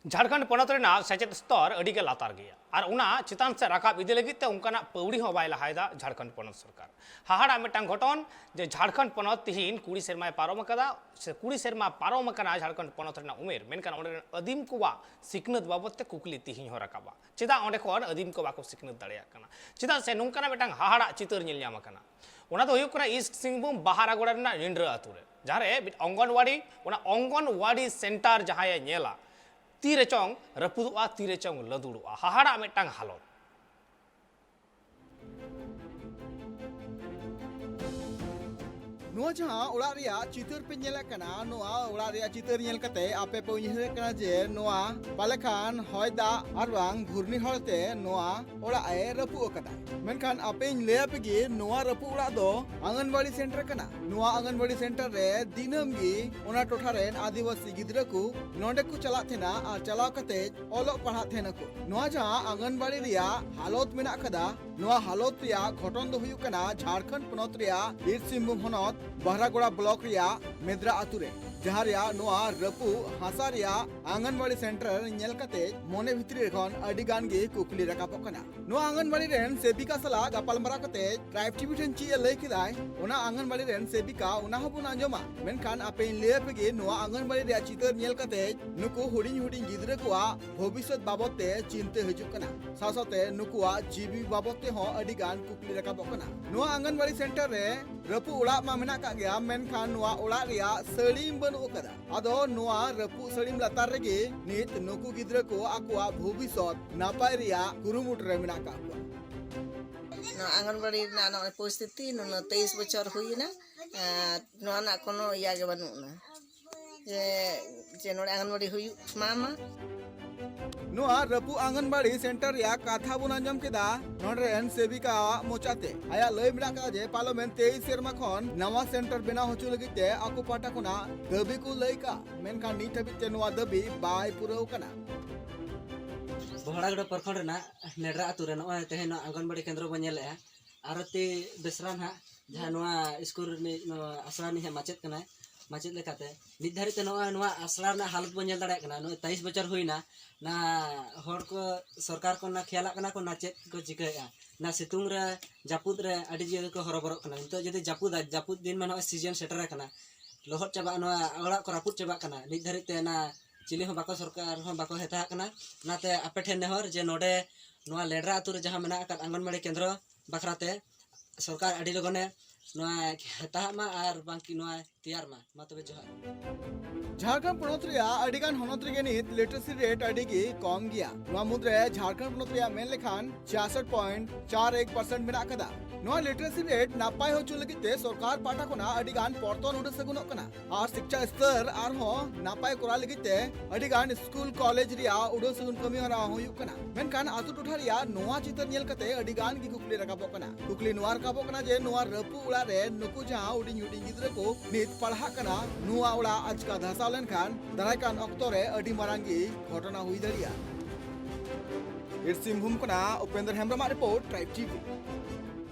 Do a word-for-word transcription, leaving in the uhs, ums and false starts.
ᱡᱷᱟᱲᱠᱷᱚᱸᱰ ᱯᱚᱱᱚᱛ ᱨᱮᱱᱟᱜ ᱥᱮᱪᱮᱫ ᱥᱛᱚᱨ ᱟᱹᱰᱤ ᱜᱮ ᱞᱟᱛᱟᱨ ᱜᱮᱭᱟ ᱟᱨ ᱚᱱᱟ ᱪᱮᱛᱟᱱ ᱥᱮᱫ ᱨᱟᱠᱟᱵ ᱤᱫᱤ ᱞᱟᱹᱜᱤᱫ ᱛᱮ ᱚᱱᱠᱟᱱᱟᱜ ᱯᱟᱹᱣᱲᱤ ᱦᱚᱸ ᱵᱟᱭ ᱞᱟᱦᱟᱭᱮᱫᱟ ᱡᱷᱟᱲᱠᱷᱚᱸᱰ ᱯᱚᱱᱚᱛ ᱥᱚᱨᱠᱟᱨ᱾ ᱦᱟᱦᱟᱲᱟᱜ ᱢᱤᱫᱴᱟᱝ ᱜᱷᱚᱴᱚᱱ ᱡᱮ ᱡᱷᱟᱲᱠᱷᱚᱸᱰ ᱯᱚᱱᱚᱛ ᱛᱤᱦᱤᱧ ᱠᱩᱲᱤ ᱥᱮᱨᱢᱟᱭ ᱯᱟᱨᱚᱢ ᱟᱠᱟᱫᱟ, ᱥᱮ ᱠᱩᱲᱤ ᱥᱮᱨᱢᱟ ᱯᱟᱨᱚᱢ ᱟᱠᱟᱱᱟ ᱡᱷᱟᱲᱠᱷᱚᱸᱰ ᱯᱚᱱᱚᱛ ᱨᱮᱱᱟᱜ ᱩᱢᱮᱨ, ᱢᱮᱱᱠᱷᱟᱱ ᱚᱸᱰᱮ ᱨᱮᱱ ᱟᱹᱫᱤᱢ ᱠᱚᱣᱟᱜ ᱥᱤᱠᱷᱱᱟᱹᱛ ᱵᱟᱵᱚᱫ ᱛᱮ ᱠᱩᱠᱞᱤ ᱛᱤᱦᱤᱧ ᱦᱚᱸ ᱨᱟᱠᱟᱵᱟ᱾ ᱪᱮᱫᱟᱜ ᱚᱸᱰᱮ ᱠᱷᱚᱱ ᱟᱹᱫᱤᱢ ᱠᱚ ᱵᱟᱠᱚ ᱥᱤᱠᱷᱱᱟᱹᱛ ᱫᱟᱲᱮᱭᱟᱜ ᱠᱟᱱᱟ? ᱪᱮᱫᱟᱜ ᱥᱮ ᱱᱚᱝᱠᱟᱱᱟᱜ ᱢᱤᱫᱴᱟᱝ ᱦᱟᱦᱟᱲᱟᱜ ᱪᱤᱛᱟᱹᱨ ᱧᱮᱞ ᱧᱟᱢ ᱟᱠᱟᱱᱟ᱾ ᱚᱱᱟ ᱫᱚ ᱦᱩᱭᱩᱜ ᱠᱟᱱᱟ ᱤᱥᱴ ᱥᱤᱝᱵᱷᱩᱢ ᱵᱟᱦᱟᱨᱟᱜᱚᱲᱟ ᱨᱮᱱᱟᱜ ᱱᱤᱱᱰᱨᱟᱹ ᱟᱛᱳ ᱨᱮ, ᱡᱟᱦᱟᱸ ᱨᱮ ᱢᱤᱫ ᱚᱝᱜᱚᱱᱣᱟᱲᱤ, ᱚᱱᱟ ᱚᱝᱜᱚᱱᱣᱟᱲᱤ ᱥᱮᱱᱴᱟᱨ ᱡᱟᱦᱟᱸᱭᱮ ᱧᱮᱞᱟ, ᱛᱤ ᱨᱮᱪᱚᱝ ᱨᱟᱹᱯᱩᱫᱚᱜᱼᱟ, ᱛᱤ ᱨᱮᱪᱚᱝ ᱞᱟᱹᱫᱩᱲᱚᱜᱼᱟ, ᱦᱟᱦᱟᱲᱟᱜ ᱢᱤᱫᱴᱟᱝ ᱦᱟᱞᱚᱛ᱾ ᱱᱚᱣᱟ ᱡᱟᱦᱟᱸ ᱚᱲᱟᱜ ᱨᱮᱭᱟᱜ ᱪᱤᱛᱟᱹᱨ ᱯᱮ ᱧᱮᱞᱮᱫ ᱠᱟᱱᱟ, ᱱᱚᱣᱟ ᱚᱲᱟᱜ ᱨᱮᱭᱟᱜ ᱪᱤᱛᱟᱹᱨ ᱧᱮᱞ ᱠᱟᱛᱮ ᱟᱯᱮ ᱯᱮ ᱩᱭᱦᱟᱹᱨᱮᱫ ᱠᱟᱱᱟ ᱡᱮ ᱱᱚᱣᱟ ᱯᱟᱞᱮ ᱠᱷᱟᱱ ᱦᱚᱭ ᱫᱟᱜ ᱟᱨ ᱵᱟᱝ ᱜᱷᱩᱨᱱᱤ ᱦᱚᱲ ᱛᱮ ᱱᱚᱣᱟ ᱚᱲᱟᱜ ᱮ ᱨᱟᱹᱯᱩᱫ ᱟᱠᱟᱫᱟ᱾ ᱢᱮᱱᱠᱷᱟᱱ ᱟᱯᱮᱧ ᱞᱟᱹᱭ ᱟᱯᱮ ᱜᱮ, ᱱᱚᱣᱟ ᱨᱟᱹᱯᱩᱫ ᱚᱲᱟᱜ ᱫᱚ ᱟᱝᱜᱟᱱᱣᱟᱲᱤ ᱥᱮᱱᱴᱟᱨ ᱠᱟᱱᱟ᱾ ᱱᱚᱣᱟ ᱟᱝᱜᱟᱱᱣᱟᱲᱤ ᱥᱮᱱᱴᱟᱨ ᱨᱮ ᱫᱤᱱᱟᱹᱢ ᱜᱮ ᱚᱱᱟ ᱴᱚᱴᱷᱟ ᱨᱮᱱ ᱟᱹᱫᱤᱵᱟᱹᱥᱤ ᱜᱤᱫᱽᱨᱟᱹ ᱠᱚ ᱱᱚᱸᱰᱮ ᱠᱚ ᱪᱟᱞᱟᱜ ᱛᱟᱦᱮᱱᱟ ᱟᱨ ᱪᱟᱞᱟᱣ ᱠᱟᱛᱮ ᱚᱞᱚᱜ ᱯᱟᱲᱦᱟᱜ ᱛᱟᱦᱮᱱᱟᱠᱚ᱾ ᱱᱚᱣᱟ ᱡᱟᱦᱟᱸ ᱟᱝᱜᱟᱱᱣᱟᱲᱤ ᱨᱮᱭᱟᱜ ᱦᱟᱞᱚᱛ ᱢᱮᱱᱟᱜ ᱟᱠᱟᱫᱟ, ᱱᱚᱣᱟ ᱦᱟᱞᱚᱛ ᱨᱮᱭᱟᱜ ᱜᱷᱚᱴᱚᱱ ᱫᱚ ᱦᱩᱭᱩᱜ ᱠᱟᱱᱟ ᱡᱷᱟᱲᱠᱷᱚᱸᱰ ᱯᱚᱱᱚᱛ ᱨᱮᱭᱟᱜ ᱤᱥᱴ ᱥᱤᱝᱵᱷᱩᱢ ᱦᱚᱱᱚᱛ ᱵᱟᱦᱨᱟᱜᱚᱲᱟ ᱵᱞᱚᱠ ᱨᱮᱭᱟᱜ ᱢᱮᱫᱽᱨᱟ ᱟᱛᱳ ᱨᱮ, ᱡᱟᱦᱟᱸ ᱨᱮᱭᱟᱜ ᱱᱚᱣᱟ ᱨᱟᱹᱯᱩᱫ ᱦᱟᱥᱟ ᱨᱮᱭᱟᱜ ᱟᱝᱜᱟᱱᱣᱟᱲᱤ ᱥᱮᱱᱴᱟᱨ ᱧᱮᱞ ᱠᱟᱛᱮ ᱢᱚᱱᱮ ᱵᱷᱤᱛᱨᱤ ᱨᱮ ᱠᱷᱚᱱ ᱟᱹᱰᱤ ᱜᱟᱱ ᱜᱮ ᱠᱩᱠᱞᱤ ᱨᱟᱠᱟᱵᱚᱜ ᱠᱟᱱᱟ᱾ ᱱᱚᱣᱟ ᱟᱝᱜᱟᱱᱣᱟᱲᱤ ᱨᱮᱱ ᱥᱮᱵᱤᱠᱟ ᱥᱟᱞᱟᱜ ᱜᱟᱯᱟᱞᱢᱟᱨᱟᱣ ᱠᱟᱛᱮ ᱴᱨᱟᱭᱤᱵᱽ ᱴᱤᱵᱷᱤ ᱴᱷᱮᱱ ᱪᱮᱫ ᱮ ᱞᱟᱹᱭ ᱠᱮᱫᱟᱭ, ᱚᱱᱟ ᱟᱝᱜᱟᱱᱣᱟᱲᱤ ᱨᱮᱱ ᱥᱮᱵᱤᱠᱟ, ᱚᱱᱟ ᱦᱚᱸᱵᱚᱱ ᱟᱸᱡᱚᱢᱟ᱾ ᱢᱮᱱᱠᱷᱟᱱ ᱟᱯᱮᱧ ᱞᱟᱹᱭ ᱟᱯᱮ ᱜᱮ, ᱱᱚᱣᱟ ᱟᱝᱜᱟᱱᱣᱟᱲᱤ ᱨᱮᱭᱟᱜ ᱪᱤᱛᱟᱹᱨ ᱧᱮᱞ ᱠᱟᱛᱮ ᱱᱩᱠᱩ ᱦᱩᱰᱤᱧ ᱦᱩᱰᱤᱧ ᱜᱤᱫᱽᱨᱟᱹ ᱠᱚᱣᱟᱜ ᱵᱷᱚᱵᱤᱥᱥᱚᱛ ᱵᱟᱵᱚᱫ ᱛᱮ ᱪᱤᱱᱛᱟᱹ ᱦᱤᱡᱩᱜ ᱠᱟᱱᱟ᱾ ᱥᱟᱶ ᱥᱟᱶᱛᱮ ᱱᱩᱠᱩᱣᱟᱜ ᱡᱤᱣᱤ ᱵᱟᱵᱚᱫ ᱛᱮᱦᱚᱸ ᱟᱹᱰᱤ ᱜᱟᱱ ᱠᱩᱠᱞᱤ ᱨᱟᱠᱟᱵᱚᱜ ᱠᱟᱱᱟ᱾ ᱱᱚᱣᱟ ᱟᱝᱜᱟᱱᱣᱟᱲᱤ ᱥᱮᱱᱴᱟᱨ ᱨᱮ ᱨᱟᱹᱯᱩᱫ ᱚᱲᱟᱜ ᱢᱟ ᱢᱮᱱᱟᱜ ᱠᱟᱜ ᱜᱮᱭᱟ, ᱢᱮᱱᱠᱷᱟᱱ ᱱᱚᱣᱟ ᱚᱲᱟᱜ ᱨᱮᱭᱟᱜ ᱥᱟᱹᱲᱤᱢ ᱵᱟᱹᱱᱩᱜ ᱟᱠᱟᱫᱟ᱾ ᱟᱫᱚ ᱱᱚᱣᱟ ᱨᱟᱹᱯᱩᱫ ᱥᱟᱹᱲᱤᱢ ᱞᱟᱛᱟᱨ ᱨᱮᱜᱮ ᱱᱤᱛ ᱱᱩᱠᱩ ᱜᱤᱫᱽᱨᱟᱹ ᱠᱚ ᱟᱠᱚᱣᱟᱜ ᱵᱷᱚᱵᱤᱥᱥᱚᱛ ᱱᱟᱯᱟᱭ ᱨᱮᱭᱟᱜ ᱠᱩᱨᱩᱢᱩᱴᱩ ᱨᱮ ᱢᱮᱱᱟᱜ ᱠᱟᱜ ᱠᱚᱣᱟ᱾ ᱱᱚᱣᱟ ᱟᱝᱜᱟᱱᱣᱟᱲᱤ ᱨᱮᱱᱟᱜ ᱱᱚᱜᱼᱚᱭ ᱯᱚᱨᱤᱥᱛᱷᱤᱛᱤ ᱱᱩᱱᱟᱹᱜ ᱛᱮᱭᱤᱥ ᱵᱚᱪᱷᱚᱨ ᱦᱩᱭᱮᱱᱟ, ᱟᱨ ᱱᱚᱣᱟ ᱨᱮᱱᱟᱜ ᱠᱳᱱᱳ ᱤᱭᱟ ᱜᱮ ᱵᱟᱹᱱᱩᱜ ᱟᱱᱟ ᱡᱮ, ᱡᱮ ᱱᱚᱰᱮ ᱟᱝᱜᱟᱱᱣᱟᱲᱤ ᱦᱩᱭᱩᱜ ᱢᱟ ᱢᱟ᱾ ᱱᱚᱣᱟ ᱨᱟᱹᱯᱩᱫ ᱟᱝᱜᱟᱱᱵᱟᱲᱤ ᱥᱮᱱᱴᱟᱨ ᱨᱮᱭᱟᱜ ᱠᱟᱛᱷᱟ ᱵᱚᱱ ᱟᱸᱡᱚᱢ ᱠᱮᱫᱟ ᱱᱚᱰᱮ ᱨᱮᱱ ᱥᱮᱵᱤᱠᱟᱣᱟᱜ ᱢᱚᱪᱟᱛᱮ᱾ ᱟᱭᱟᱜ ᱞᱟᱹᱭ ᱢᱮᱱᱟᱜ ᱠᱟᱫᱟ ᱡᱮ ᱯᱟᱨᱞᱟᱢᱮᱱᱴ ᱛᱮᱭᱤᱥ ᱥᱮᱨᱢᱟ ᱠᱷᱚᱱ ᱱᱟᱣᱟ ᱥᱮᱱᱴᱟᱨ ᱵᱮᱱᱟᱣ ᱦᱚᱪᱚ ᱞᱟᱹᱜᱤᱫ ᱛᱮ ᱟᱠᱚ ᱯᱟᱦᱴᱟ ᱠᱷᱚᱱᱟᱜ ᱫᱟᱹᱵᱤ ᱠᱚ ᱞᱟᱹᱭ ᱠᱟᱜ, ᱢᱮᱱᱠᱷᱟᱱ ᱱᱤᱛ ᱦᱟᱹᱵᱤᱡ ᱛᱮ ᱱᱚᱣᱟ ᱫᱟᱹᱵᱤ ᱵᱟᱭ ᱯᱩᱨᱟᱹᱣ ᱠᱟᱱᱟ᱾ ᱵᱚᱦᱲᱟᱜᱚᱲᱟ ᱯᱨᱚᱠᱷᱚᱸᱰ ᱨᱮᱱᱟᱜ ᱱᱮᱰᱨᱟ ᱟᱛᱳ ᱨᱮ ᱱᱚᱜᱼᱚᱭ ᱛᱮᱦᱮᱧ ᱱᱚᱣᱟ ᱟᱝᱜᱚᱱᱵᱟᱲᱤ ᱠᱮᱱᱫᱨᱚ ᱵᱚᱱ ᱧᱮᱞᱮᱫᱼᱟ᱾ ᱟᱨᱚᱛᱤ ᱵᱮᱥᱨᱟ ᱱᱟᱦᱟᱜ, ᱡᱟᱦᱟᱸ ᱱᱚᱣᱟ ᱥᱠᱩᱞ ᱨᱤᱱᱤᱡ, ᱱᱚᱣᱟ ᱟᱥᱲᱟ ᱨᱤᱱᱤᱡ ᱦᱟᱸᱜ ᱢᱟᱪᱮᱫ ᱠᱟᱱᱟᱭ, ᱢᱟᱪᱮᱫ ᱞᱮᱠᱟᱛᱮ ᱱᱤᱛ ᱫᱷᱟᱹᱨᱤᱡ ᱛᱮ ᱱᱚᱜᱼᱚᱭ ᱱᱚᱣᱟ ᱟᱥᱲᱟ ᱨᱮᱱᱟᱜ ᱦᱟᱞᱚᱛ ᱵᱚᱱ ᱧᱮᱞ ᱫᱟᱲᱮᱭᱟᱜ ᱠᱟᱱᱟ᱾ ᱱᱚᱜᱼᱚᱭ ᱛᱮᱭᱤᱥ ᱵᱚᱪᱷᱚᱨ ᱦᱩᱭᱱᱟ, ᱱᱟ ᱦᱚᱲ ᱠᱚ ᱥᱚᱨᱠᱟᱨ ᱠᱚ ᱱᱟ ᱠᱷᱮᱭᱟᱞᱟᱜ ᱠᱟᱱᱟ ᱠᱚ ᱱᱟ ᱪᱮᱫ ᱠᱚ ᱪᱤᱠᱟᱹᱭᱮᱫᱼᱟ, ᱱᱟ ᱥᱤᱛᱩᱝ ᱨᱮ ᱡᱟᱹᱯᱩᱫ ᱨᱮ ᱟᱹᱰᱤ ᱡᱳᱨ ᱠᱚ ᱦᱚᱨᱚᱵᱚᱨᱚᱜ ᱠᱟᱱᱟ᱾ ᱱᱤᱛᱚᱜ ᱡᱩᱫᱤ ᱡᱟᱹᱯᱩᱫᱟ, ᱡᱟᱹᱯᱩᱫ ᱫᱤᱱ ᱢᱟ ᱱᱚᱜᱼᱚᱭ ᱥᱤᱡᱮᱱ ᱥᱮᱴᱮᱨ ᱟᱠᱟᱱᱟ, ᱞᱚᱦᱚᱫ ᱪᱟᱵᱟᱜᱼᱟ, ᱱᱚᱣᱟ ᱚᱲᱟᱜ ᱠᱚ ᱨᱟᱹᱯᱩᱫ ᱪᱟᱵᱟᱜ ᱠᱟᱱᱟ᱾ ᱱᱤᱛ ᱫᱷᱟᱹᱨᱤᱡ ᱛᱮ ᱱᱟ ᱪᱤᱞᱤ ᱦᱚᱸ ᱵᱟᱠᱚ ᱥᱚᱨᱠᱟᱨ ᱦᱚᱸ ᱵᱟᱠᱚ ᱦᱮᱛᱟᱦᱟᱜ ᱠᱟᱱᱟ᱾ ᱚᱱᱟᱛᱮ ᱟᱯᱮ ᱴᱷᱮᱱ ᱱᱮᱦᱚᱨ ᱡᱮ ᱱᱚᱰᱮ ᱱᱚᱣᱟ ᱞᱮᱰᱨᱟ ᱟᱹᱛᱩ ᱨᱮ ᱡᱟᱦᱟᱸ ᱢᱮᱱᱟᱜ ᱟᱠᱟᱫ ᱟᱝᱜᱚᱱᱵᱟᱲᱤ ᱠᱮᱱᱫᱨᱚ ᱵᱟᱠᱷᱨᱟᱛᱮ ᱥᱚᱨᱠᱟᱨ ᱟᱹᱰᱤ ᱞᱚᱜᱚᱱᱮ ᱱᱚᱣᱟ ᱦᱮᱛᱟᱦᱟᱜ ᱢᱟ ᱟᱨ ᱵᱟᱝᱠᱤ ᱱᱚᱣᱟ ᱛᱮᱭᱟᱨ ᱢᱟ᱾ ᱢᱟ ᱛᱚᱵᱮ ᱡᱚᱦᱟᱨ᱾ ᱡᱷᱟᱲᱠᱷᱚᱸᱰ ᱯᱚᱱᱚᱛ ᱨᱮᱭᱟᱜ ᱟᱹᱰᱤ ᱜᱟᱱ ᱦᱚᱱᱚᱛ ᱨᱮᱜᱮ ᱱᱤᱛ ᱞᱤᱴᱟᱨᱮᱥᱤ ᱨᱮᱴ ᱟᱹᱰᱤ ᱜᱮ ᱠᱚᱢ ᱜᱮᱭᱟ᱾ ᱱᱚᱣᱟ ᱢᱩᱫᱽᱨᱮ ᱡᱷᱟᱲᱠᱷᱚᱸᱰ ᱯᱚᱱᱚᱛ ᱨᱮᱭᱟᱜ ᱢᱮᱱ ᱞᱮᱠᱷᱟᱱ ᱪᱷᱤᱭᱟᱥᱚᱴ ᱯᱚᱭᱮᱱᱴ ᱪᱟᱨ ᱮᱠ ᱯᱟᱨᱥᱮᱱᱴ ᱢᱮᱱᱟᱜ ᱟᱠᱟᱫᱟ᱾ ᱱᱚᱣᱟ ᱞᱤᱴᱟᱨᱮᱥᱤ ᱨᱮᱴ ᱱᱟᱯᱟᱭ ᱦᱚᱪᱚ ᱞᱟᱹᱜᱤᱫ ᱛᱮ ᱥᱚᱨᱠᱟᱨ ᱯᱟᱦᱴᱟ ᱠᱷᱚᱱᱟᱜ ᱟᱹᱰᱤ ᱜᱟᱱ ᱯᱚᱨᱛᱚᱱ ᱩᱰᱩᱠ ᱥᱟᱹᱜᱩᱱᱚᱜ ᱠᱟᱱᱟ ᱟᱨ ᱥᱤᱠᱪᱷᱟ ᱥᱛᱚᱨ ᱟᱨᱦᱚᱸ ᱱᱟᱯᱟᱭ ᱠᱚᱨᱟᱣ ᱞᱟᱹᱜᱤᱫ ᱛᱮ ᱟᱹᱰᱤ ᱜᱟᱱ ᱥᱠᱩᱞ ᱠᱚᱞᱮᱡᱽ ᱨᱮᱭᱟᱜ ᱩᱰᱩᱠ ᱥᱟᱹᱜᱩᱱ ᱠᱟᱹᱢᱤ ᱦᱚᱨᱟ ᱦᱚᱸ ᱦᱩᱭᱩᱜ ᱠᱟᱱᱟ᱾ ᱢᱮᱱᱠᱷᱟᱱ ᱟᱛᱳ ᱴᱚᱴᱷᱟ ᱨᱮᱭᱟᱜ ᱱᱚᱣᱟ ᱪᱤᱛᱟᱹᱨ ᱧᱮᱞ ᱠᱟᱛᱮ ᱟᱹᱰᱤ ᱜᱟᱱ ᱜᱮ ᱠᱩᱠᱞᱤ ᱨᱟᱠᱟᱵᱚᱜ ᱠᱟᱱᱟ᱾ ᱠᱩᱠᱞᱤ ᱱᱚᱣᱟ ᱨᱟᱠᱟᱵᱚᱜ ᱠᱟᱱᱟ ᱡᱮ ᱱᱚᱣᱟ ᱨᱟᱹᱯᱩᱫ ᱚᱲᱟᱜ ᱨᱮ ᱱᱩᱠᱩ ᱡᱟᱦᱟᱸ ᱦᱩᱰᱤᱧ ᱦᱩᱰᱤᱧ ᱜᱤᱫᱽᱨᱟᱹ ᱠᱚ ᱱᱤᱛ ᱯᱟᱲᱦᱟᱜ ᱠᱟᱱᱟ, ᱱᱚᱣᱟ ᱚᱲᱟᱜ ᱟᱪᱠᱟ ᱫᱷᱟᱥᱟᱣ ᱞᱮᱱᱠᱷᱟᱱ ᱫᱟᱨᱟᱭ ᱠᱟᱱ ᱚᱠᱛᱚ ᱨᱮ ᱟᱹᱰᱤ ᱢᱟᱨᱟᱝ ᱜᱮ ᱜᱷᱚᱴᱚᱱᱟ ᱦᱩᱭ ᱫᱟᱲᱮᱭᱟᱜᱼᱟ᱾ ᱤᱥᱴ ᱥᱤᱝᱵᱷᱩᱢ ᱠᱷᱚᱱᱟᱜ ᱩᱯᱮᱱᱫᱨ ᱦᱮᱢᱵᱨᱚᱢᱟᱜ ᱨᱤᱯᱳᱨᱴ, ᱴᱨᱟᱭᱤᱵᱽ ᱴᱤᱵᱷᱤ᱾